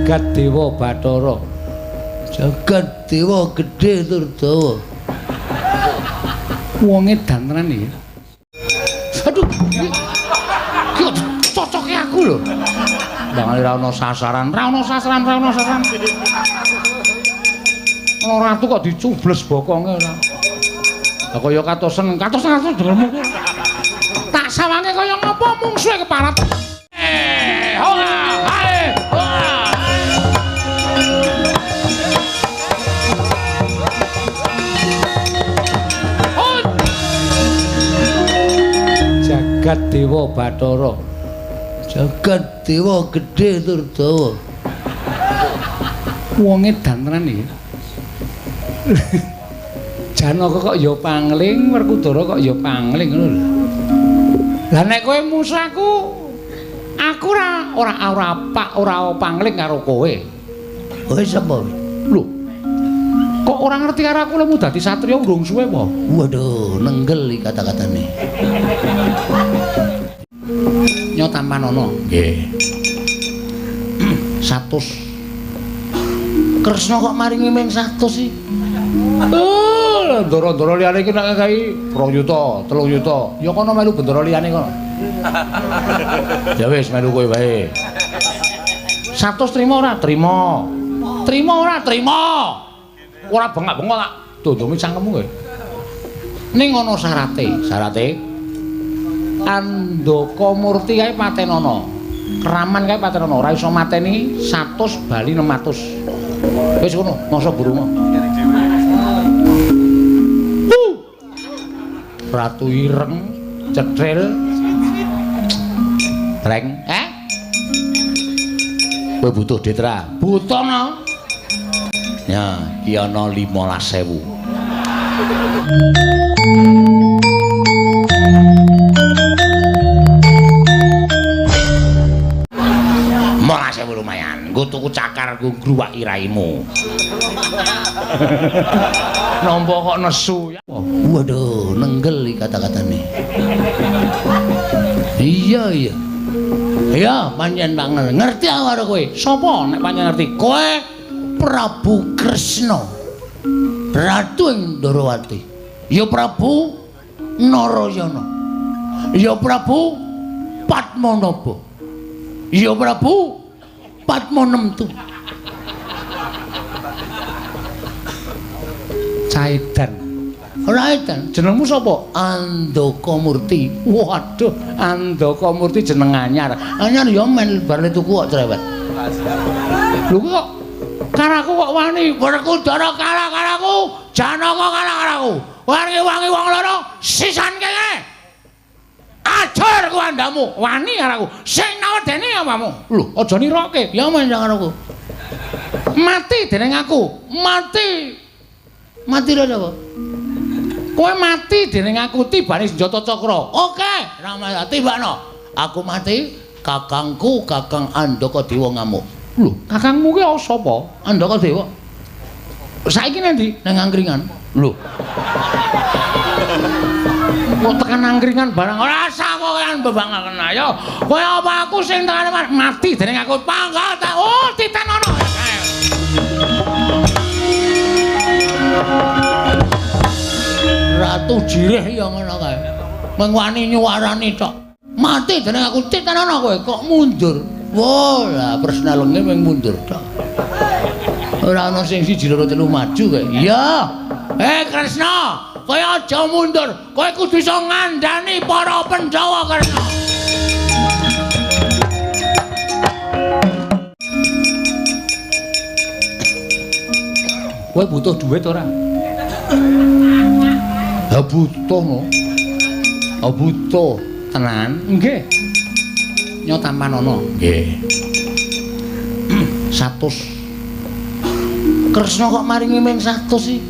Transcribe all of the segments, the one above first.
Jagat Dewa Bathara. Jagat Dewa gedhe tur dawa. Wong edan tenan iki. Aduh. Iki kok cocoke aku lho. Bangane ra ono sasaran, ra ono sasaran, ra ono sasaran. Ana ratu kok dicubles bokonge ora. Lah kaya katosen, katosen katosen dengermu. Tak sawange kaya ngapa mungsuhe keparat. Hola, hae, hola. Jagat Dewa Bathara. Jagat Dewa gedhe tur dawa. Wong edan tenan iki. Janaka kok ya pangling, Werkudara kok ya pangling ngono lho. Lah nek kowe musuh aku, aku ora ora ora pak ora pangling karo kowe. Kowe sapa? Lho. Kok ora ngerti karo aku lemu dadi satriya urung suwe apa? Waduh, nenggel iki kata-katane. Nyo tampanono. Nggih. 100. Kresna kok maringi ming 100 sih? Oh, ndara-ndara liyane iki nek ngekeki 2 yuta, 3 yuta. Ya kono melu bendara liyane kono. Ya wis melu kowe wae. 100 trima ora? Trima. Trima ora? Trima. Ora bengak-bengok tak dondongi cangkemmu kowe. Ning ana syarate. Syarate Andaka Murti kae patenana. Keraman kae patenana, ora iso mateni 100 bali 600. Wis ngono, masa burung. Ratu ireng, cetril. Breng, eh? Kowe butuh duit ra? Butuh no. Ya, iki ana 15.000. Lumayan, nggo tuku cakar nggo ngruwaki raimu. Nampa kok nesu ya. Waduh, nenggel iki kata-katane. Iya, iya. Iya, pancen tak ngerti aku karo kowe. Sapa nek pancen ngerti? Kowe Prabu Kresna. Ratu ing Ndorowati. Ya Prabu Narayana. Ya Prabu Padmanaba. Ya Prabu Padmanemtu. Caidan. Ora edan. Jenengmu sapa? Andaka Murti. Waduh, Andaka Murti jeneng anyar. Anyar ya men bar tuku kok cerewet. Lho kok karo aku kok wani Werkudara kalah karo aku, Janaka kalah karo aku. Wangi-wangi wong loro sisan kene. Ajar ku andamu, wani karo aku. Sing nawedeni awakmu. Lho, aja niroke. Ya men karo aku. Mati dening aku. Mati. Mati lho sapa? Kowe mati dening aku tibane senjata cakra. Oke, ra tibakno. Aku mati, kakangku Kakang Andaka Dewa ngamuk. Lho, kakangmu ki sapa? Andaka Dewa. Saiki nang ndi? Nang angkringan. Lho. Kok tekan angkringan barang ora usah kowe bebangaken ayo. Kowe apa aku sing tekan mati dening aku pangkat. Oh, titenono. Ratu Jirih ya ngono kae. Mung wani nyuwarani tok. Mati dening aku titenono kowe kok mundur. Wah, lah persnelenge mung mundur tok. Ora ana sing siji loro telu maju kae. Iya. Kresna, kowe aja mundur. Kowe kudu iso ngandani para Pandhawa, Kresna. Kowe butuh duit ora? Ha butuh no. Ha butuh tenan. Nggih. Nyo tampanono. Nggih. 100. Kresna kok maringi ming 100 sih?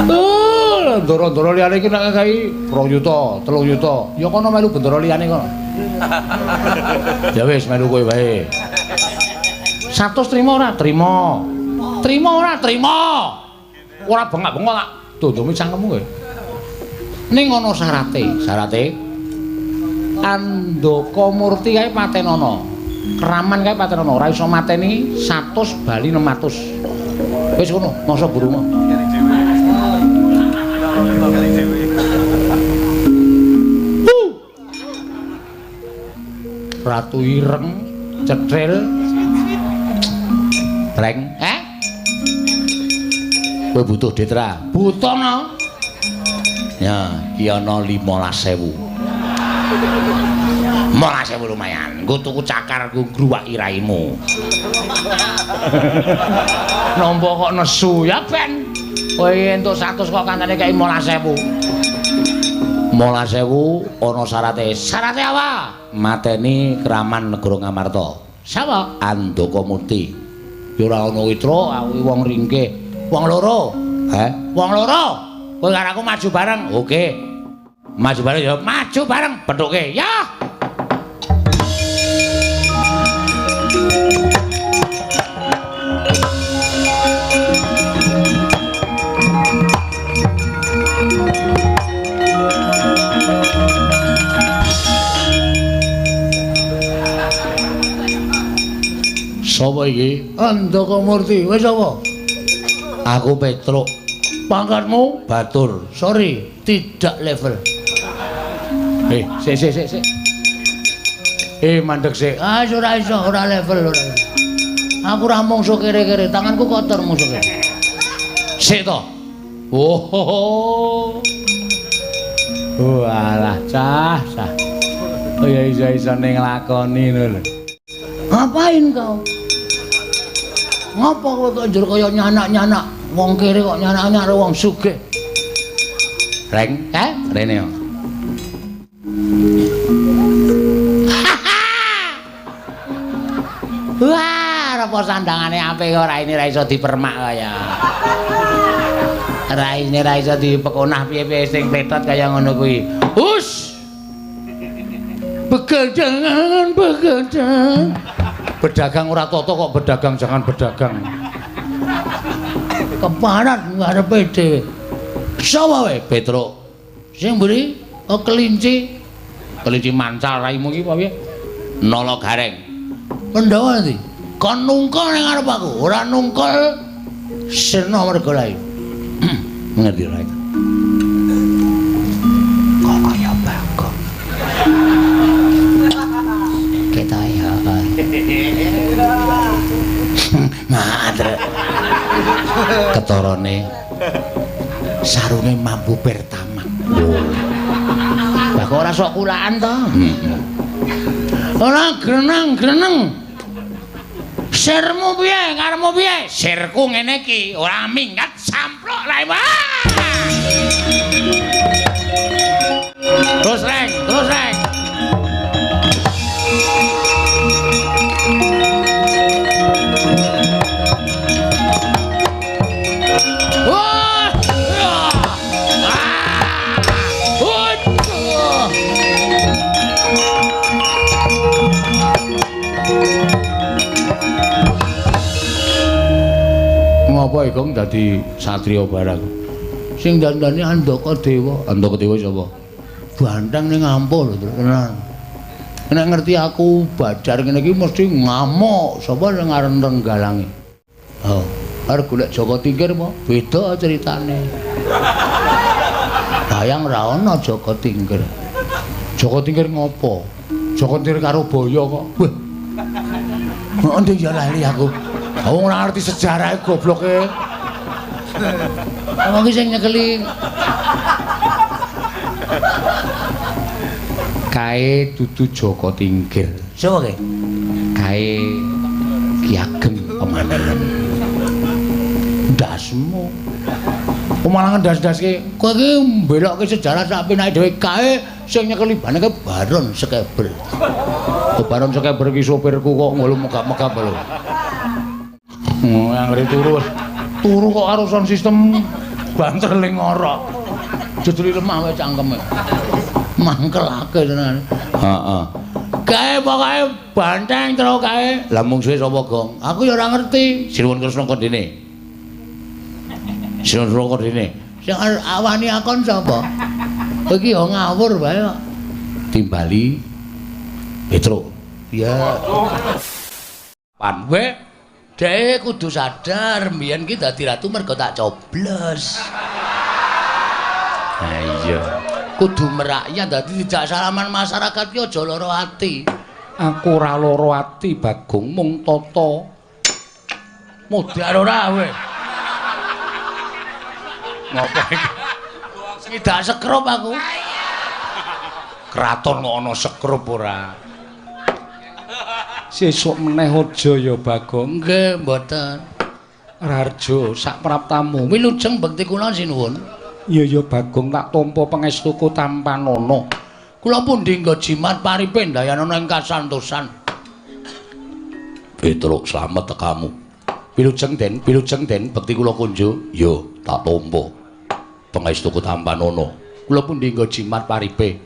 Oh, ndara-ndara liyane iki nek ngekeki 2 yuta, 3 yuta. Ya kono melu bendara liyane kono. Ya wis melu kowe wae. 100 trima ora? Trima. Trima ora? Trima. Ora bengak-bengok tak dondongi cangkemmu kowe. Ning ana syarate. Syarate Andaka Murti kae patenana. Keraman kae paten ana, ora iso mateni 100 bali 600. Wis ngono, masa burung. Ratu ireng, cetril. Reng, eh? Kowe butuh detra? Butuh no. Ya, iki ana 15.000. 15.000 lumayan. Nggo tuku cakar nggo ngruwaki raimu. Nampa kok nesu ya ben. Kowe entuk 100 kok kancane kei 15.000. 15.000 ana syarate. Syarate apa? Mateni Kraman Negara Ngamarta. Sapa? Andaka Murti. Ya ora ana witra, aku wong ringkih. Wong loro. Heh? Wong loro. Kowe karo aku maju bareng. Oke. Maju bareng ya, maju bareng pethuke. Ya. Sapa iki? Andaka Murti. Wis sapa? Aku Petruk. Pangkatmu? Batur. Sorry, tidak level. Sik sik sik sik. Mandek sik. Ah, ora iso, ora level ora. Aku ora mungsuh kere-kere, tanganku kotor mungsuh kere. Sik to. Oh. Walah, cah, cah. Oh ya iso-isone nglakoni ngono lho. Ngapain kau? Ngapa kowe kok njur kaya nyanak-nyanak wong kere kok nyanak-nyanak karo wong sugih? Reng, eh, rene yo. Wah, apa sandangane apik kok raine ra iso dipermak kaya. Raine ra iso dipekonah piye-piye sing pletot kaya ngono kuwi. Hus. Begadang, begadang. Pedagang ora toto kok pedagang jangan pedagang. Keparat ngarepe dhewe. Sapa wae Petruk? Sing mburi oh kelinci. Kelinci mancal raimu iki apa piye? Nala Gareng. Pandhawa ndi? Kon nungkul ning ngarep aku, ora nungkul sirna merga lae. Ngerti ora? Kok kaya Bagong. Ketoke ya. Madre. Ketorone sarunge mambu pertama. Lah kok ora sok kulaan to? Ora greneng-greneng. Sirmu piye? Karepmu piye? Sirku ngene iki, ora minggat samplok lae. Terus reng, terus reng. Ngapa Gong dadi satriya barang? Sing dandane Andaka Dewa. Andaka Dewa sapa? Banteng ning ampuh lho, tenan. Nek ngerti aku badar ngene iki mesti ngamuk. Sapa sing aran Renggalange? Oh, arep golek Jaka Tingkir apa? Beda ceritane. Bayang ra ana Jaka Tingkir. Jaka Tingkir ngopo? Jaka Tingkir karo Baya kok. Wah. Endi ya lali aku. Wong ora ngerti sejarahe gobloke. Wong iki sing nyekeli kae dudu Jaka Tingkir. Sapa kae? Kae Ki Ageng Pemanahan. Ndasmu. Malah ngendas-ndaske. Kowe iki mbelokke sejarah sak penake dhewe kae sing nyekeli baneke Baron Sekeber. Oh, Baron Sekeber iki sopirku kok ngono megap-megap lho. Oh, anggere turu. Turu kok karo sound system banter ling ngorok. Jejuli lemah wae cangkeme. Mangkelake tenan. Heeh. Kae pokoke banteng terus kae. Lah mungsuhe sapa, Gong? Aku ya ora ngerti. Sinuwun Kresna kondene. Sinuwun Kresna kondene. Sing awani akon sapa? Kowe iki ya ngawur wae kok. Timbali Petruk. Ya. Pan we dhek kudu sadar mbiyen ki dadi ratu mergo tak coblos. Ha iya. Kudu merakyat dadi tidak salaman masyarakat ki aja lara ati. Aku ora lara ati Bagong mung tata. Modar ora kowe. Ngopo iki? Ngidak sekrup aku. Kraton kok ana sekrup ora? Sesuk meneh aja ya Bagong. Nggih, mboten. Raharjo sak praptamu. Wilujeng bekti kula sinuwun. Iya ya Bagong tak tampa pangestuku tampanana. Kula pundi nggo jimat paripe ndayanana ing kasantosan. Petruk slamet tekamu. Wilujeng Den, wilujeng Den bekti kula kunjuk. Yo tak tampa pangestuku tampanana. Kula pundi nggo jimat paripe.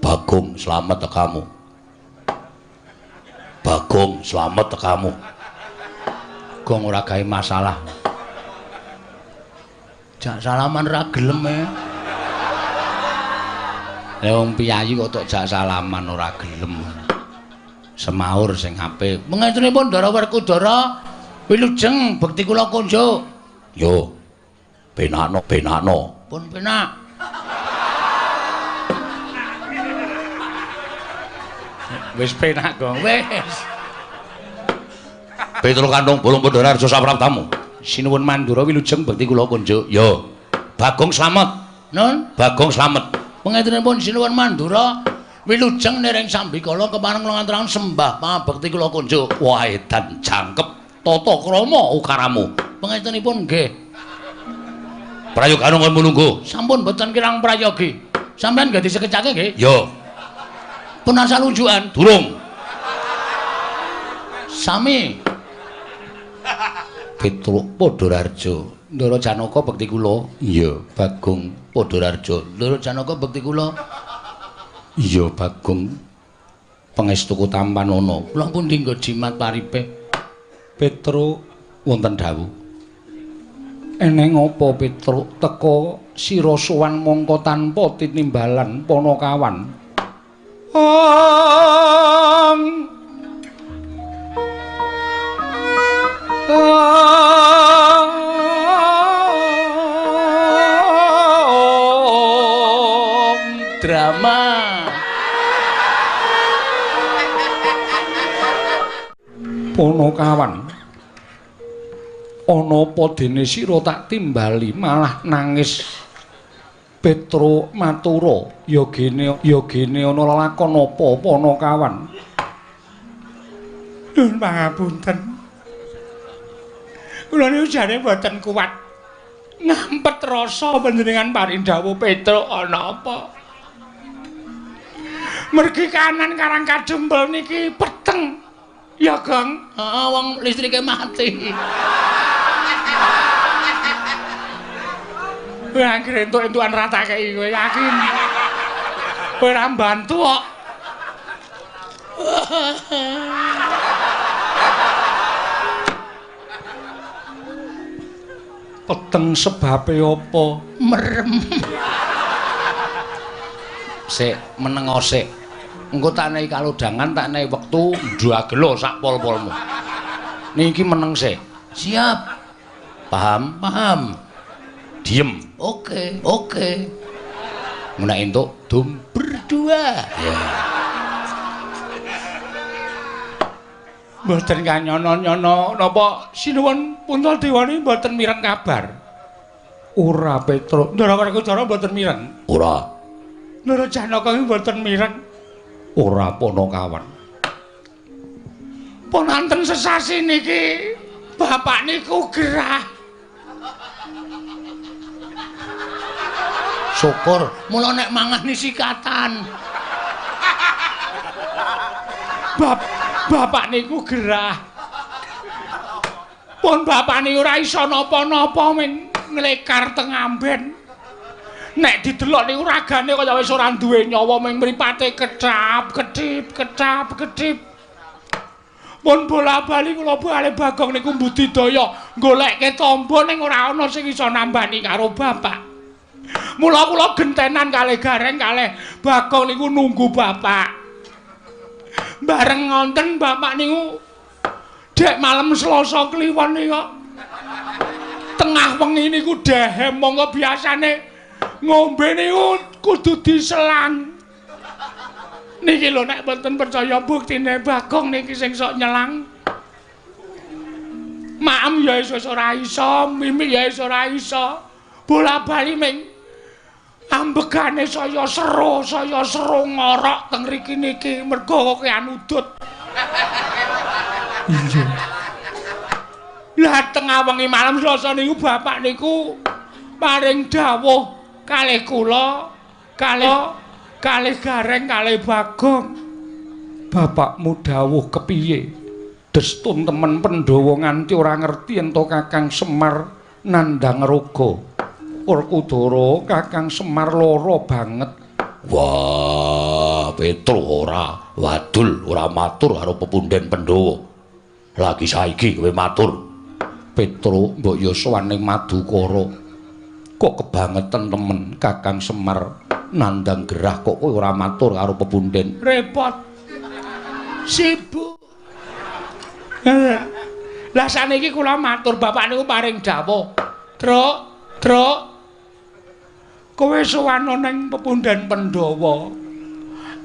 Bagong slamet tekamu. Bagong slamet tekamu. Gong ora gawe masalah. Jak salaman ra gelem e. Lah wong piyayi kok tok jak salaman ora gelem. Semaur sing apik. Mengetunipun Ndara Werkudara wilujeng bekti kula kunjuk. Yo. Penakno, penakno. Pun penak. Wis penak, Gong. Wis. Petruk Kandung Bolong Pandhara sapraptamu. Sinuwun Mandura wilujeng bekti kula kunjuk. Yo. Bagong slamet. Nun, Bagong slamet. Pangetunipun Sinuwun Mandura wilujeng nering sambikala kepareng kula ngaturaken sembah pangabekti kula kunjuk. Wah, edan jangkep tata krama ukaramu. Pangetunipun nggih. Prayogane kon mulungguh. Sampun boten kirang prayogi. Sampeyan nggih disekecake nggih? Yo. Pun asal unjukan. Durung. Sami. Petruk Pandharaharja. Ndara Janaka bekti kula. Iya, Bagong Pandharaharja. Ndara Janaka bekti kula. Iya, Bagong. Pangestuku tampanana. Kula pundi nggo jimat paripe. Petruk wonten dawuh. Eneng apa Petruk teka sira sowan mongko tanpa tinimbalan panakawan. Om Om drama. Panakawan, ana apa dene sira tak timbali malah nangis. Petruk matura, ya gene ya gene ana lelakon apa Panakawan? Nuwun pangapunten. Kula niku jane mboten kuat ngampet rasa panjenengan paring dawuh Petruk ana apa. Mergi kanan Karang Kadempel niki peteng. Ya, Gong. Heeh, wong listrike mati. Kowe anggere entuk-entukan ra tak kei kowe yakin. Kowe ora mbantu kok. Peteng sebabe apa? Merem. Sik, menengo sik. Engko tak nehi kalodhangan, tak nehi wektu ndagelo sak pol-polmu. Niki meneng sik. Siap. Paham? Paham. Diem. Oke, oke. Nek entuk dum berdua. Ya. Mboten kanyono-nyono napa sinuwun Puntadewa mboten mireng kabar. Ora Petruk. Ndara Werkudara mboten mireng. Ora. Ndara Janaka mboten mireng. Ora Panakawan. Pun wonten sesasi niki bapak niku gerah. Syukur mula nek mangan sikatan. Bapak niku gerah. Pun bapak niku ora iso napa-napa men nglekar teng amben. Nek didelok niku ragane kaya wis ora duwe nyawa ming mripate kecap kedip kecap kedip. Pun bola-bali kula bali Bagong niku mbudidaya golekke tamba ning ora ana sing iso nambani karo bapak. Mula kula gentenan kalih Gareng kalih Bagong niku nunggu bapak. Bareng ngonten bapak niku dek malam Selasa Kliwon niku tengah wengi niku dehem monggo biasane ngombe niku kudu diselang. Niki lho nek mboten percaya buktine Bagong niki sing sok nyelang. Maem ya wis ora iso, mimik ya wis ora iso. Bola-bali ming ambegane saya seru ngorok teng mriki niki mergo kokean udut. Iya. Lah tengah wengi malam Selasa niku bapak niku paring dawuh kalih kula, kalih Gareng, kalih Bagong. Bapakmu dawuh kepiye? Destun temen Pandhawa nganti ora ngerti ento Kakang Semar nandhang raga. Werkudara Kakang Semar lara banget. Wah, Petro ora wadul, ora matur karo pepunden Pandhawa. Lagi saiki kowe matur. Petro mbok ya sowan ning Madukara. Kok kebangetan temen Kakang Semar nandhang gerah kok kowe ora matur karo pepunden. Repot. Sibuk. Lah saniki kula matur bapak niku paring dawuh. Truk, Truk. Kowe sowan ning pepunden Pandhawa.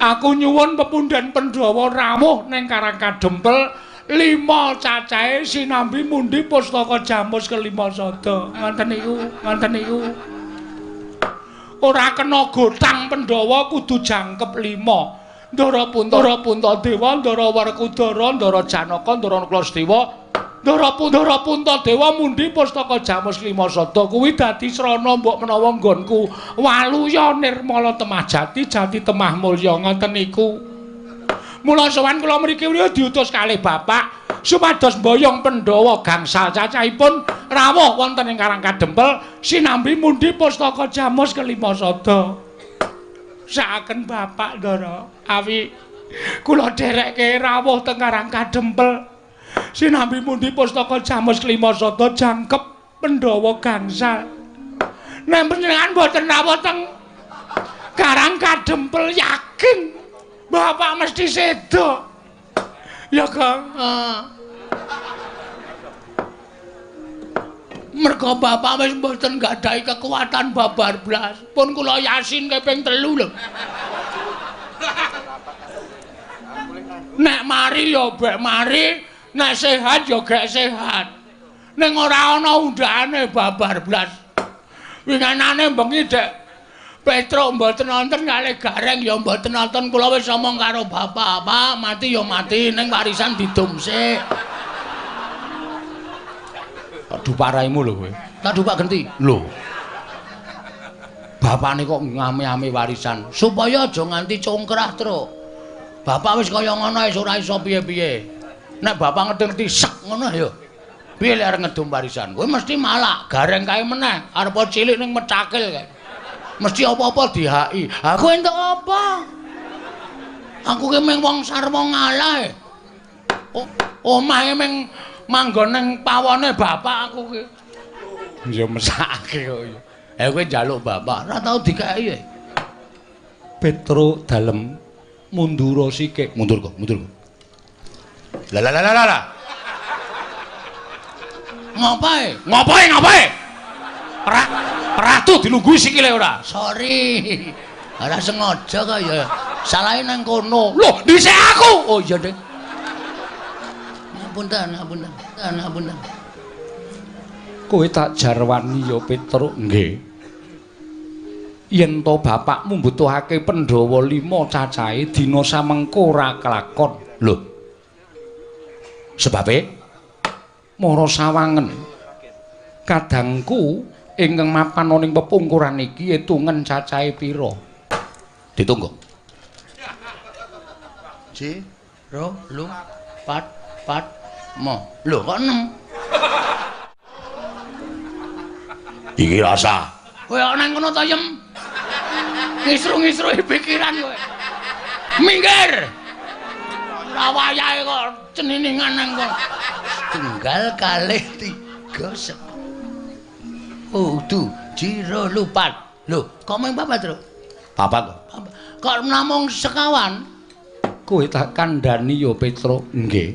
Aku nyuwun pepunden Pandhawa rawuh ning Karang Kadempel 5 cacahe sinambi mundi pustaka jamus kelima sada. Ngoten niku, ngoten niku. Ora kena gotang Pandhawa kudu jangkep 5. Ndara Punta, Puntadewa, Ndara Werkudara, Ndara Janaka, Ndara Nakula, Ndara Puntadewa mundi pustaka jamus lima sada kuwi dadi srana mbok menawa nggonku waluya nirmala temah jati, jati temah mulya ngoten niku. Mula sowan kula mriki diutus kalih bapak supados mboyong Pandhawa gangsal cacahipun rawuh wonten ing Karang Kadempel sinambi mundi pustaka jamus kelima sada. Sakaken bapak Ndara awi kula dherekke rawuh teng Karang Kadempel sinambi mundi pustaka jamus kelima sada jangkep Pandhawa gangsal. Nek panjenengan mboten rawuh teng Karang Kadempel yakin bapak mesti sedo. Ya Kang. Mergo bapak wis mboten nggadahi kekuatan babar blas. Pun kula yasin ping 3 lho. Nek mari ya bek mari, nek sehat ya gek sehat. Ning ora ana undhane babar blas. Winganane bengi dek Petruk mboten nonton kalih Gareng ya mboten nonton. Kula wis omong karo bapak, Pak, mati ya mati ning warisan didum sik. Tak dupak raimu lho kowe. Tak dupak genti. Lho. Bapakne kok ngame-ame warisan supaya aja nganti congkrah, Truk. Bapak wis kaya ngono wis ora iso piye-piye. Nek bapak ngerti-ngerti sek ngono ya. Piye lek arep ngedum warisan? Kowe mesti malak, Gareng kae meneh, arep cilik ning mecakil kae. Mesti apa-apa dihaki. Aku entuk apa? Aku ki mung wong sarwa ngalah. Omahe mung manggon ning pawone bapak aku ki. Ya mesakake kok ya. Kowe njaluk bapak, ora tau dikeki. Petro dalem mundura sikik. Mundur kok, mundur kok. Lah lah lah lah. Ngopae? Ngopae, ngopae? Ratu dilungguhi sikile ora? Sorry. Ora sengaja kok ya. Salahe nang kono. Loh, dhisik aku. Oh iya, Dik. Ngapunten, ngapunten, ngapunten. Kowe tak jarwani ya, Petruk. Nggih. Yen to bapakmu mbutuhake Pandhawa 5 cacahe dina samengko ora kelakon. Lho. Sebabe mara sawangen. Kadangku ingkang mapan ning pepungkuran iki etungen cacahe pira? Ditunggu. 1 2 3 4 4 5. Lho kok 6? Iki rasa. Kowe kok nang kono to, Yem? Ngisru-ngisruhi pikiran kowe. Minggir. Ora wayahe kok ceniningan nang kono. Tunggal kalih 3 sek. Oh, du, jiro lupat. Lho, kok mung papat, Truk? Papat kok. Kok namung sekawan? Kowe tak kandhani ya Petruk. Nggih.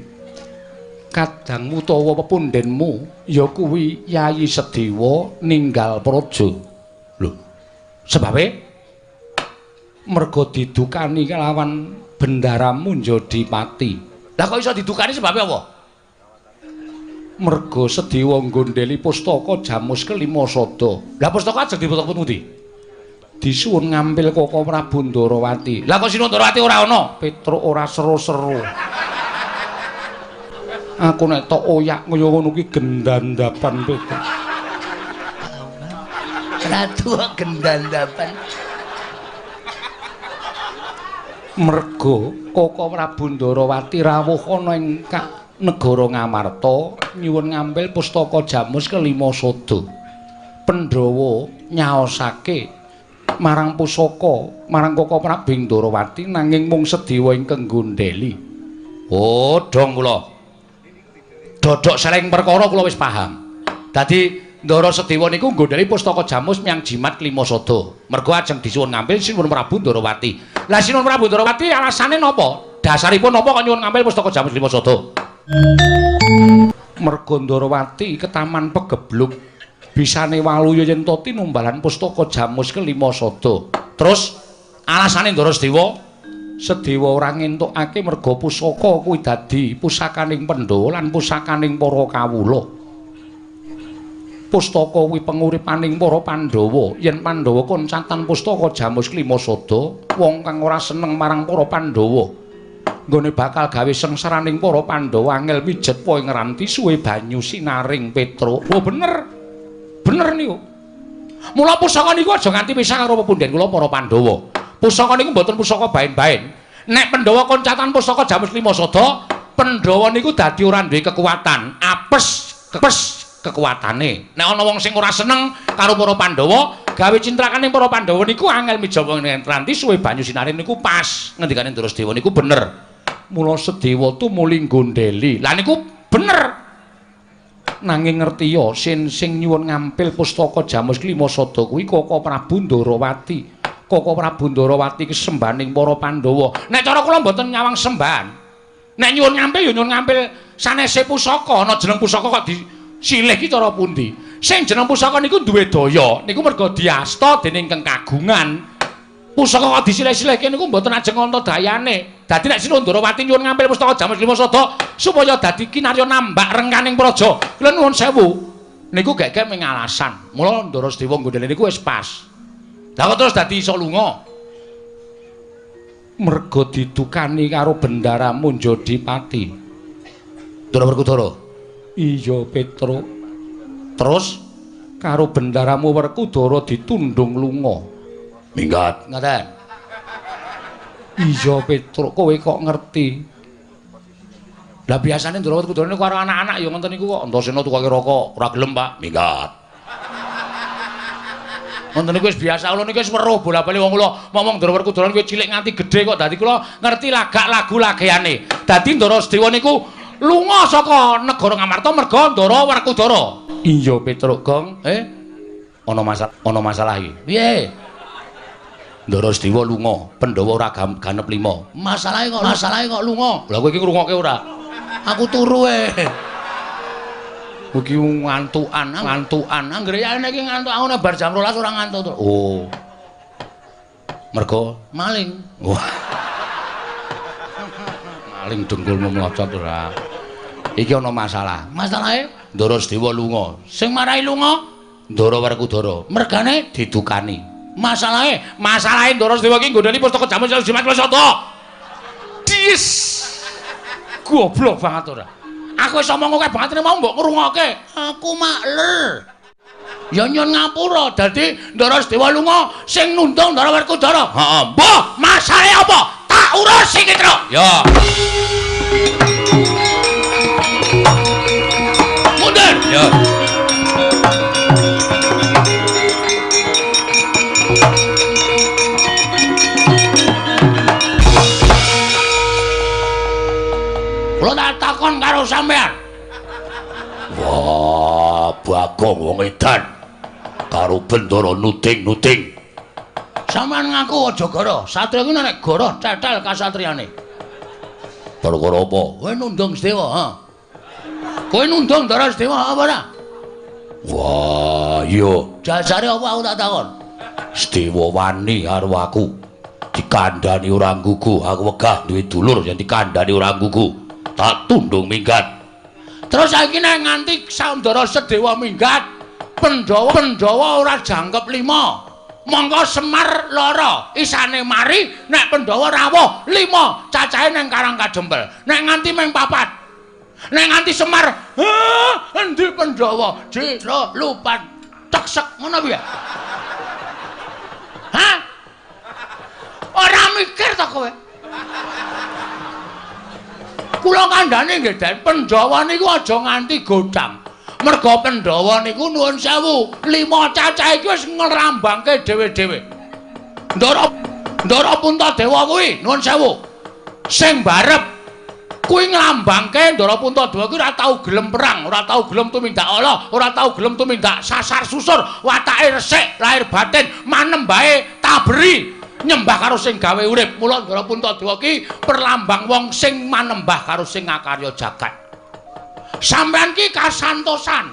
Kadangmu utawa pepundhenmu ya kuwi Yayi Sedewa ninggal praja. Lho. Sebabe merga didukani kelawan Bendara Munjadipati. Lah kok iso didukani sebabe apa? Merga Sedewa nggondheli pustaka Jamus kelima sada. Lah pustaka ajeng diputuk pundi? Disuwun ngampil Koko Prabu Ndarawati. Lah kok Sinuwun Ndarawati ora ana? Petruk ora seru-seru. Aku nek tok oyak kaya ngono kuwi gendandapan Petruk. Ratu gendandapan. Merga Koko Prabu Ndarawati rawuh ana ing negara Ngamarta nyuwun ngambil pustaka Jamus kelima sada. Pandhawa nyaosake marang pusaka marang Koko Prabu Ndarawati nanging mung Sedewa ingkang nggondheli. Oh, dong kula. Dodok seleng perkara kula wis paham. Dadi Ndara Sedewa niku nggondheli pustaka Jamus miyang jimat kelima sada. Merga ajeng disuwun ngambil Sinuwun Prabu Ndarawati. Lah Sinuwun Prabu Ndarawati alasane napa? Dasaripun napa kok nyuwun ngambil pustaka Jamus kelima sada? Merga Ndarawati ketaman pegebluk bisane waluya yen to tinumbalan pustaka Jamus kelima sada. Terus alasane Ndara Sedewa, Sedewa ora ngentukake merga pusaka kuwi dadi pusakaning Pandhawa lan pusakaning para kawula. Pustaka kuwi penguripaning para Pandhawa. Yen Pandhawa koncatan pustaka Jamus kelima sada, wong kang ora seneng marang para Pandhawa nggone bakal gawe sengsaraning para Pandhawa angel mijet po ing ranti suwe banyu sinaring Petruk. Oh bener. Bener niku. Mula pusaka niku aja nganti pisah karo pepundhen kula para Pandhawa. Pusaka niku mboten pusaka baen-baen. Nek Pandhawa koncatan pusaka Jamus lima sada, Pandhawa niku dadi ora duwe kekuatan, apes kepes kekuatane. Nek ana wong sing ora seneng karo para Pandhawa, gawe cintrakaning para Pandhawa niku angel mijawa ing ranti suwe banyu sinaring niku pas. Ngendikane Ndara Sedewa niku bener. Mula Sedewa tumuli nggondheli. Lah niku bener. Nanging ngerti ya sin sing nyuwun ngampil pustaka Jamus kelima sada kuwi Koko Prabu Ndarawati. Koko Prabu Ndarawati kesembahaning para Pandhawa. Nek cara kula mboten nyawang sembahan. Nek nyuwun ngampil ya nyuwun ngampil sanese pusaka. Ana jeneng pusaka kok disilih ki cara pundi? Sing jeneng pusaka niku duwe daya, niku merga diasta dening kang kagungan. Pusaka kok disilih-silihke niku mboten ajeng ana dayane. Dadi nek Sinuwun Ndarawati nyuwun ngampil pustaka Jamus lima sada supaya dadi kinarya nambak rengkaning praja. Kula nuwun sewu. Niku gek-gek mung alasan. Mula Ndara Sedewa nggondheli niku wis pas. Lah kok terus dadi iso lunga? Merga didukani karo Bendara Munjadipati. Ndara Werkudara. Iya, Petruk. Terus karo Bendaramu Werkudara ditundung lunga. Minggat. Ngaten. Iya, Petruk, kowe kok ngerti? Lah biasane Ndara Werkudara niku karo anak-anak ya ngoten niku kok. Antasena tukoke rokok, ora gelem, Pak. Minggat. Ngoten niku wis biasa, kula niku wis weruh bola-bali wong kula ngomong Ndara Werkudara niku cilik nganti gedhe kok dadi kula ngerti lagak lagu lageane. Dadi Ndara Sedewa niku lunga saka negara Ngamarta merga Ndara Werkudara. Iya, Petruk Gong. Ana masalah, ana masalah iki. Piye? Ndara Sedewa lunga, Pandhawa ora ganep lima. Masalahe kok lunga. Lah kowe iki ngrungokke ora? Aku turu e. Iki ngantukan, ngantukan. Anggere yane iki ngantuk aku nek bar jam 12 ora ngantuk. Oh. Mergo maling. Wah. Maling dengkulmu mlocot ora. Iki ana masalah. Masalahe Ndara Sedewa lunga. Sing marai lunga Ndara Werkudara. Mergane didukani. Masalahe, masalahe Ndara Sedewa iki nggondheli pustaka Jamus Jimat Sada. Dis. Goblok banget ora. Aku wis omong akeh banget mau mbok ngrungokke. Aku makler. Ya nyun ngapura dadi Ndara Sedewa lunga sing nundung Ndara Werkudara. Heeh. Mbah, masalahe apa? Tak urus iki, Truk. Ya. Mundur. Ya. Kula tak takon karo sampean. Wah, Bagong wong edan karo Bendara nuding-nuding. Sampean ngaku aja goro. Satria kuwi nek goro tetel kasatriane. Perkara apa? Kowe nundung Sedewa, ha? Kowe nundung Ndara Sedewa apa ora? Wah, iya. Jasare apa aku tak takon? Sedewa wani karo aku. Dikandhani ora nggugu, aku wegah duwe dulur yen dikandhani ora nggugu. Tak tundung minggat. Terus saiki nek nganti Ndara Sedewa minggat, Pandhawa ora jangkep 5. Mongko Semar lara, isane mari nek Pandhawa rawuh 5, cacahe nang Karang Kadempel. Nek nganti mung 4. Nek nganti Semar, endi Pandhawa? Jero lupan teksek ngono piye? Hah? Ora mikir ta kowe? Kula kandhane nggih, Den, Pandhawa niku aja nganti godhang. Merga Pandhawa niku nuwun sewu, 5 cacah iki wis ngrambangke dhewe-dhewe. Ndara Puntadewa kuwi nuwun sewu. Sing barep kuwi nglambangke Ndara Puntadewa kuwi ora tau gelem perang, ora tau gelem tumindak ala, ora tau gelem tumindak sasar susur, watake resik, lahir batin, manembahe taberi. Nyembah karo sing gawe urip. Mula Ndara Puntadewa ki perlambang wong sing manembah karo sing ngakarya jagat. Sampeyan ki kasantosan.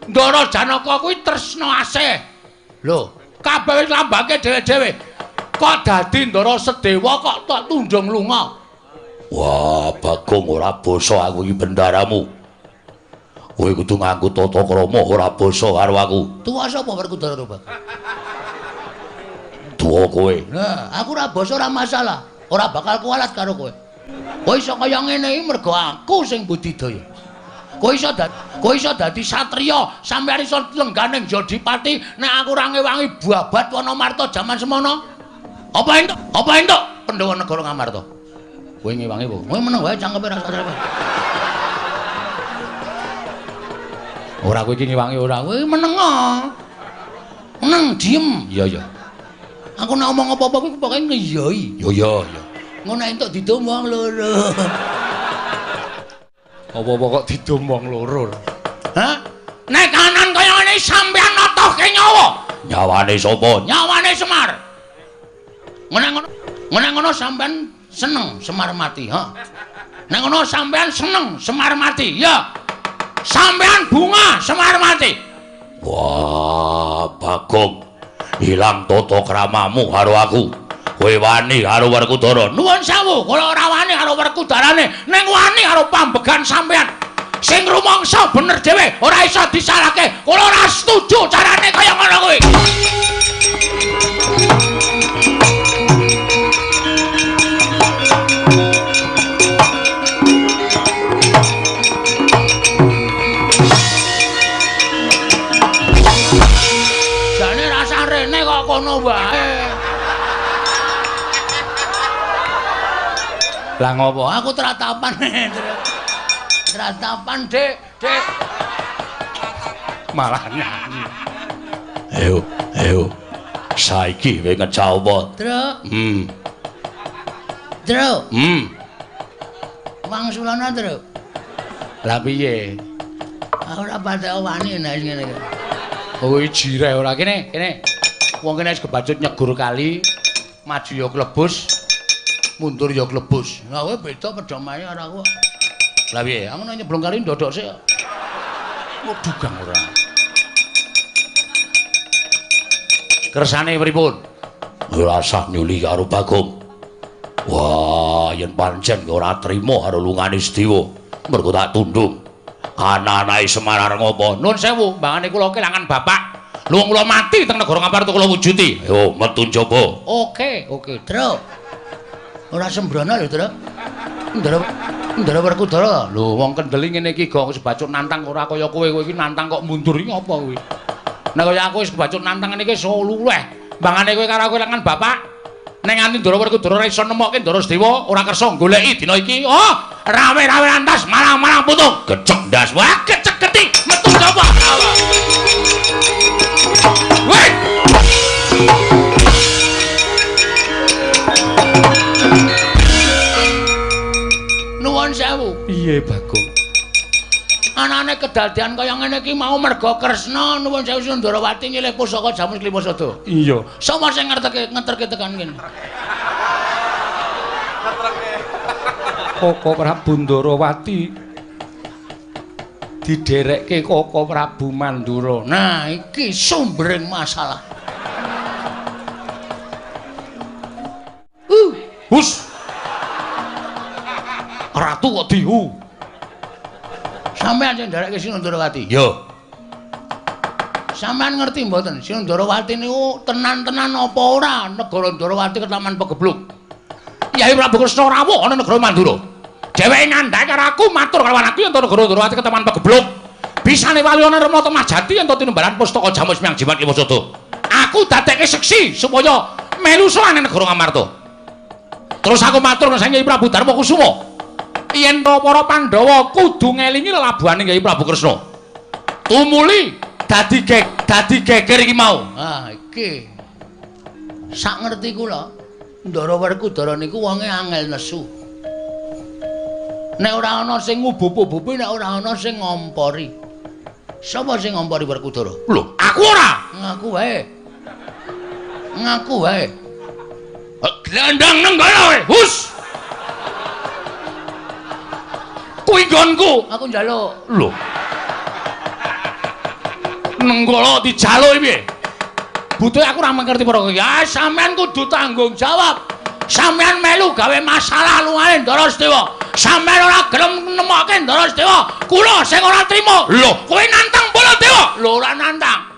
Ndara Janaka kuwi tresna asih. Lho, kabeh wis lambangke dhewe-dhewe. Kok dadi Ndara Sedewa kok tak tundung lunga? Wah, Bagong ora basa aku iki bendaramu. Kowe kudu nganggo tata krama ora basa karo aku. Tuwa sapa Werkudara to, Bang? Tuwa kowe. Nah, aku ora basa ora masalah. Ora bakal kualat karo kowe. Kowe iso kaya ngene iki mergo aku sing budidaya. Kowe iso dadi satriya, sampeyan iso lengganing Jodipati nek aku ora ngewangi babat Wanamarta jaman semono. Apa entuk? Apa entuk Pandhawa negara Ngamarta? Kowe ngewangi apa? Kowe meneng wae cangkeme ra sadar. Ora kowe iki ngewangi ora. Kowe meneng. Meneng diem. Iya iya. Aku nek omong apa-apa kuwi pokoke ngeyoi. Iya iya iya. Ngono entuk didum wong loro. Apa-apa kok didum wong loro. Hah? Nek kanan kaya ngene sampeyan notohke nyawa. Nyawane sapa? Nyawane Semar. Nek ngono sampeyan seneng Semar mati, ha? Nek ngono sampeyan seneng Semar mati, ya. Sampeyan bunga Semar mati. Wah, Bagong. Ilang tata kramamu karo aku. Kowe wani karo Werkudara. Nuwun sewu, kula ora wani karo Werkudarane, ning wani karo pambegan sampeyan. Sing rumangsa bener dhewe, ora iso disalahke. Kula ora setuju carane kaya ngono kuwi. Jane rasa rene kok kono wae. Lah ngopo? Aku tratapan. Tratapan, Dik, Dik. Malah nyanyi. Ayo, ayo. Saiki kowe ngejak apa? Truk. Truk. Wangsulana, Truk. Lah piye? Aku ora patek wani nek ngene iki. Kowe jireh ora kene, kene. Wong kene wis kebacut nyegur kali, maju ya klebus, mundur ya klebus. Lah kowe beda pedomane karo aku. Lah piye? Aku nek nyeblung kali ndodok sik. Waduh gang ora. Kersane pripun? Ora usah nyuli karo Bagong. Wah, yen pancen ora trima karo lungane Sedewa, mergo tak tundung. Ana-anake Semar arep ngopo? Nun sewu, mbangane kula kelangan bapak. Luwung kula mati teng negara Ngamarta kula wujuti. Ayo metu njaba. Oke, oke, Truk. Ora sembrono lho, Truk. Ndara Werkudara. Lho, wong kendeli ngene iki gong wis bacut nantang ora kaya kowe. Kowe iki nantang kok mundur iki apa kowe? Nek kaya aku wis kebacut nantang ngene iki iso luweh. Mbangane kowe karo aku kelangan bapak. Nek nganti Ndara Werkudara ora iso nemokke Ndara Sedewa, ora kersa goleki dina iki. Oh, rawe-rawe antas marang-marang putung. Gecek ndas. Wah, gecek geti metu sapa? Weh. Nuwun sewu. Piye, Bagong? Anane kedadian kaya ngene iki mau merga Kresna nuwun sewu Sundarawati nyilih pusaka Jamus Klimasada. Iya. Sapa sing ngerteke ngeterke tekan kene? Koko Prabu Ndarawati didherekke Koko Prabu Mandura. Nah, iki sumbering masalah. Hus. Ratu kok dihu. Sampeyan sing nderekke Sinundarawati? Ya. Sampeyan ngerti mboten Sinundarawati niku tenan-tenan apa ora negara Ndarawati ketaman pegebluk. Kyai Prabu Kresna rawuh ana negara Mandura. Dheweke ngandhake karo aku matur karo aku yen negara Ndarawati ketaman pegebluk. Bisane wali ana Rama Temah Jati yen tinumbalan pustaka Jamus Miang Jimat Lima Sada. Aku dadekke seksi supaya melu sowan negara Ngamarta. Terus aku matur nang Kyai Prabu Darma Kusuma. Yen to para Pandhawa kudu ngelingi lelabuhane Kyai Prabu Kresna. Tumuli dadi geger iki mau. Ah, iki. Sak ngerti kula, Ndara Werkudara niku wonge angel nesu. Nek ora ana sing ngubup-ubupi, nek ora ana sing ngompori. Sapa sing ngompori Werkudara? Lho, aku ora. Ngaku wae. Ngaku wae. Glandang nenggala kowe. Hus. Kuwi nggonku. Aku njaluk. Lho. Nenggala dijaluk piye? Butuhe aku ora ngerti perkara iki. Ya sampean kudu tanggung jawab. Sampean melu gawe masalah lungane Ndara Sedewa. Sampean ora gelem nemokke Ndara Sedewa. Kula sing ora trima. Lho, kowe nantang Baladewa? Lho, ora nantang.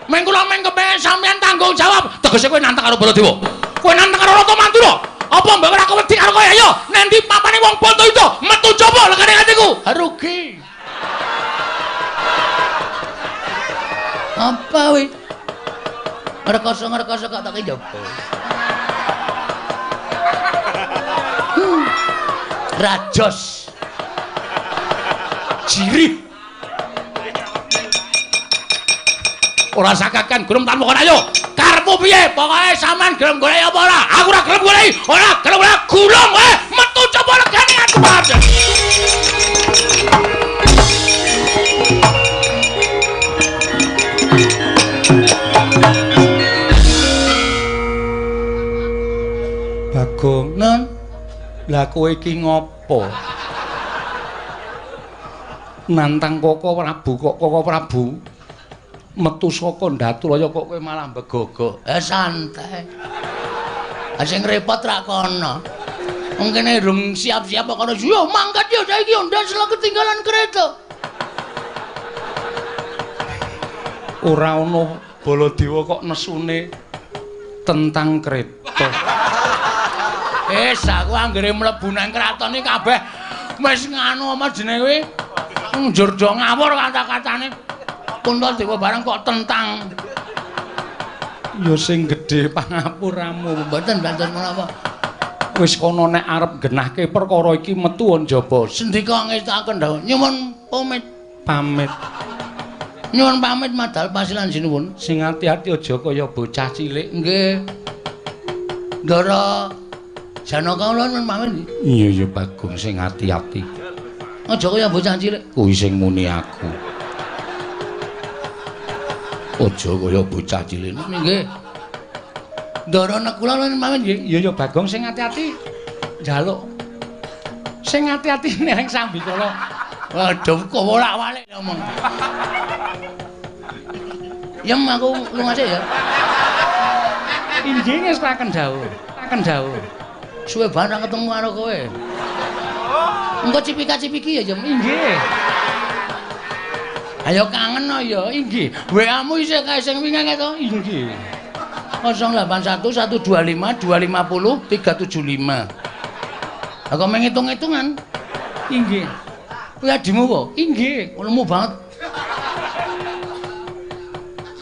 Meng kula meng kepengin sampean tanggung jawab. Tegese kowe nantang karo Baladewa. Kowe nantang karo Ratu Mandura. Apa mbok ora kewedi karo kowe? Ayo, nendi papane wong Bantayuda metu coba legane atiku. Rugi. Apa wi? Ngrekoso-ngrekoso kok tak njaba. Rajos. Jirih. Ora sakakan gelem tanpa kon ayo. Karepmu piye? Pokoke sampean gelem golek apa ora? Aku ora gelem golek. Ora gelem ora gulung kowe. Metu coba legane aku. Bagong, Nun, lah kowe iki ngopo? Nantang Koko Prabu kok Koko Prabu metu saka Ndatulaya kok kowe malah mbegogok. Santai. Sing repot rak kono. Wong kene rung siap-siap kok kono. Yo mangkat yo saiki yo ndas ketinggalan kereta. Ora ono Baladewa kok nesune tentang kereta. Wis aku anggere mlebu nang kraton iki kabeh wis nganu apa jenenge kuwi? Njur do ngawur kata-katane. Puntadewa barang kok tentang. Ya sing gedhe pangapuramu. Mboten mboten menapa. Wis kono nek arep genahke perkara iki metu njaba. Sendika ngestakaken dawuh. Nyuwun pamit. Pamit. Nyuwun pamit madal pasilan sinuwun. Sing ati-ati aja kaya bocah cilik. Nggih. Ndara Janaka kula nyuwun pamit. Iya ya Bagong sing ati-ati. Aja kaya bocah cilik. Kuwi sing muni aku. Aja kaya bocah cilik. Nggih. Ndara nek kula nyuwun pamit nggih. Iya ya Bagong sing ati-ati. Njaluk. Sing ati-ati ning sambikala. Waduh kok wolak-walik ngomong. Yem aku lunga sik ya. Inggih ngestaken dawuh. Taken dawuh. Suwe banget ketemu karo kowe. Engko cipika-cipiki ya, Jem. Inggih. Ayo kangen ya, inggih. WA-mu isih kae sing wingi to? Inggih. 081 125 250 375. Lah kok menghitung-hitungan? Inggih. Kuwi adimu kok? Inggih. Lemu banget.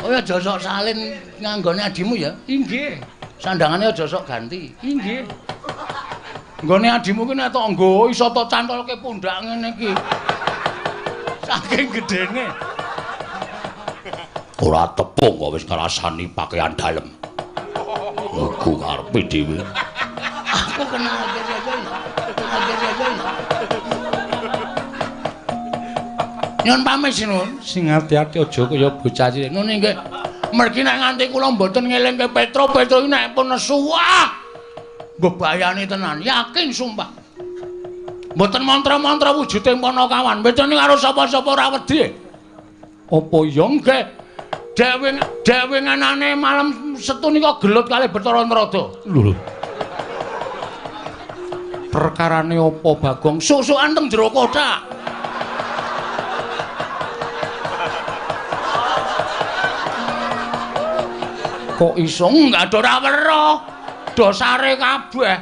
Oh ya aja sok salin nganggone adimu ya. Inggih. Sandangane aja sok ganti. Inggih. Nggone adimu ki nek tok nggo iso tok cantolke pundak ngene iki. Saking gedene. Ora tepung kok wis ngrasani pakaian dalem. Mugu karepe dhewe. Aku kenal aja. Nyun pamit sinuwun. Sing ati-ati aja kaya bocah cilik. Nun nggih. Mergi nek nganti kula mboten ngelingke Petro, Petro iki nek pun nesu wah. Mbebayani tenan, yakin sumpah. Mboten mantra-mantra wujude Panakawan. Bedane karo sapa-sapa ora wedi. Apa ya nggih? Dhewe nganane malam Setu nika gelut kalih Bathara Narada. Lho. Perkarane apa Bagong? Susukan teng jero kothak. Kok iso enggak ada ora weruh. Dosare kabeh.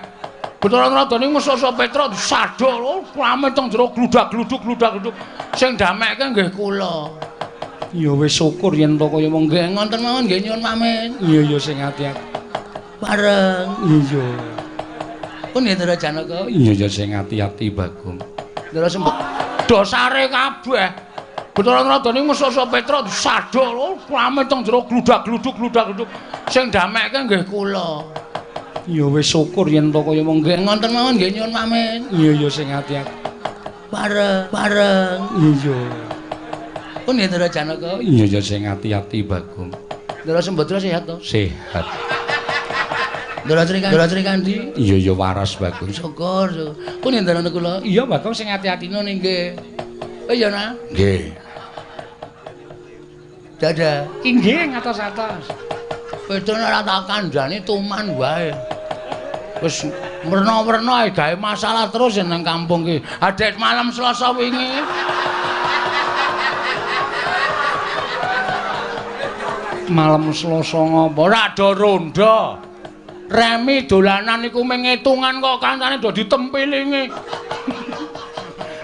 Bathara Narada niku mesosok Petruk disaduk rame teng jero gludak-gluduk gludak-gluduk. Sing damekke nggih kula. Ya wis syukur yen to kaya mong nggih ngoten mawon nggih nyuwun pamit. Iya ya sing ati-ati. Bareng. Iya. Pun nggih Ndara Janaka. Iya ya sing ati-ati Bagong. Ndara sembek dosare kabeh. Bathara Narada niku mesosok Petruk disaduk rame teng jero gludak-gluduk gludak-gluduk. Sing damekke nggih kula. Ya wis syukur yen to kaya mong nggih ngoten mawon nggih nyuwun pamit. Iya ya sing ati-ati. Bareng. Bareng. Iya. Pun nggih Ndara Janaka. Iya ya sing ati-ati Bagong. Ndara Sembadra sehat to? Sehat. Ndara Srikandi? Iya ya waras Bagong. Syukur, syukur. Pun nggih Ndara kula. Iya Bagong sing ati-ati ngono nggih. Oh iya nah. Nggih. Dadah. Inggih ngatos-atos. Petro ora tak kandhani tuman wae. Wis werna-werna ae gawe masalah terus nang kampung ki. Adek malam Selasa wingi. Malam Selasa ngopo? Ora ada ronda. Remi dolanan iku mung ngitungan kok kancane do ditempilingi.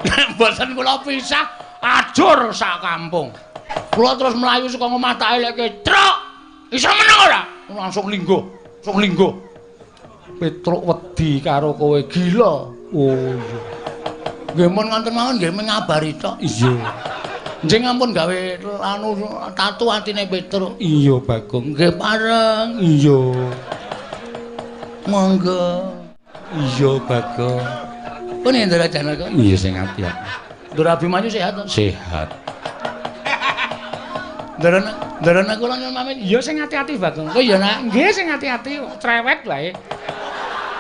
Nek mboten kula pisah ajur sak kampung. Kula terus mlayu saka omah tak elekke, "Truk, iso meneng ora?" Langsung lingguh, langsung lingguh. Petruk wedi karo kowe gila. Oh iya. Nggih mun ngoten mawon nggih mengabari tok. Iya. Njing ampun gawe anu tatu atine Petruk. Iya Bagong. Nggih pareng. Iya. Monggo. Iya Bagong. Pun Ndara Janaka. Iya sing ati-ati. Ndara Abimanyu sehat to? Sehat. Ndara kula nyuwun pamit. Iya sing ati-ati Bagong. Oh iya nak. Nggih sing ati-ati cerewet wae.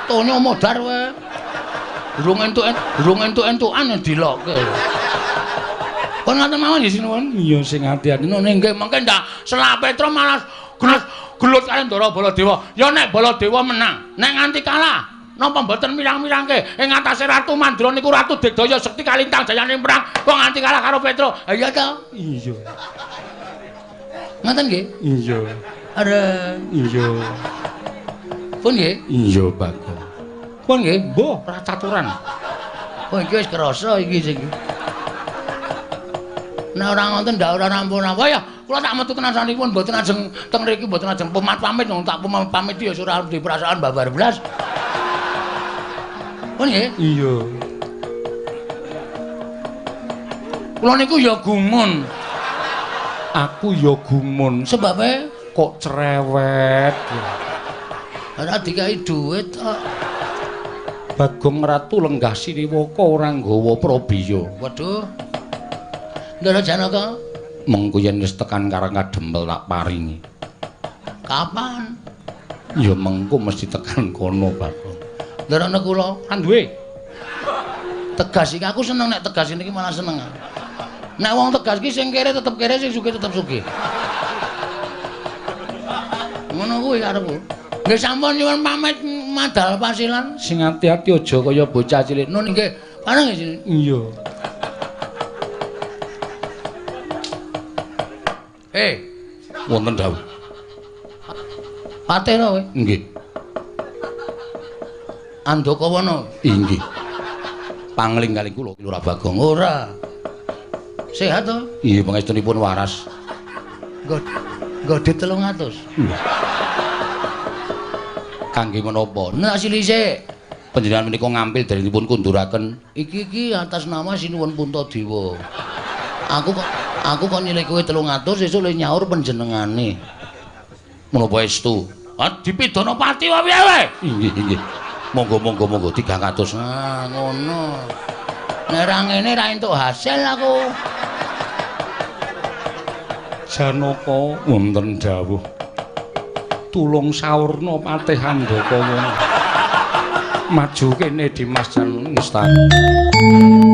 Tonyo modar wae. Durung entuk-entukan dilokke. Pun ngoten mawon nggih sinuwun. Iya sing ati-ati. Nggih nggih mengke ndak selak Petro malah gelut karo Ndara Baladewa. Ya nek Baladewa menang, nek nganti kalah, napa mboten mirang-mirangke ing atase Ratu Mandra niku Ratu Digdaya Sekti Kalintang jayane perang kok nganti kalah karo Petro. Ha iya to? Iya. Ngoten nggih? Iya. Areng. Iya. Pun nggih? Iya Bagong. Pun nggih? Mbuh, ora caturan. Oh iki wis kerasa iki sing. Nek ora ngoten ndak ora rampung-rampung ya. Kula tak metu tenan sanipun mboten ajeng teng mriki mboten ajeng pamit-pamit wong tak pamit ya ora duwe perasaan babar blas. Pun nggih? Iya. Kula niku ya gumun. Aku ya gumun. Sebabe kok cerewet. Ora dikai dhuwit kok. Bagong Ratu lenggah siniwaka ora nggawa prabiya. Waduh. Ndara Janaka, mengko yen wis tekan Karang Kadempel tak paringi. Kapan? Ya mengko mesti tekan kono, Bagong. Ndara kula kan duwe. Tegas iki aku seneng nek tegas niki malah seneng. Nek wong tegas iki sing kere tetep kere, sing sugih tetep sugih. Ngono kuwi karepku. Nggih sampun nyuwun pamit madal pasilan. Sing ati-ati aja kaya bocah cilik. Nun nggih, pareng nggih. Iya. Wonten dawuh. Patih to kowe? Nggih. Andakawana? Inggih. Pangling kali kula Lurah Bagong. Ora. Sehat to? Iya, pangestunipun waras. Nggo dit 300. Kangge menapa? Nek silise panjenengan menika ngampil dalenipun kunduraken. Iki iki atas nama Sinuwun Puntadewa. Aku kok nyilih kowe 300 sesuk le nyaur panjenengane. Menapa estu? Ah dipidana pati wae piye wae? Inggih, inggih. Monggo monggo monggo 300. Ah ngono. Nek ra ngene ra entuk hasil aku. Janaka wonten dawuh. Tulung saurna Patih Andakawana. Maju kene Dimas Jan Ngestani.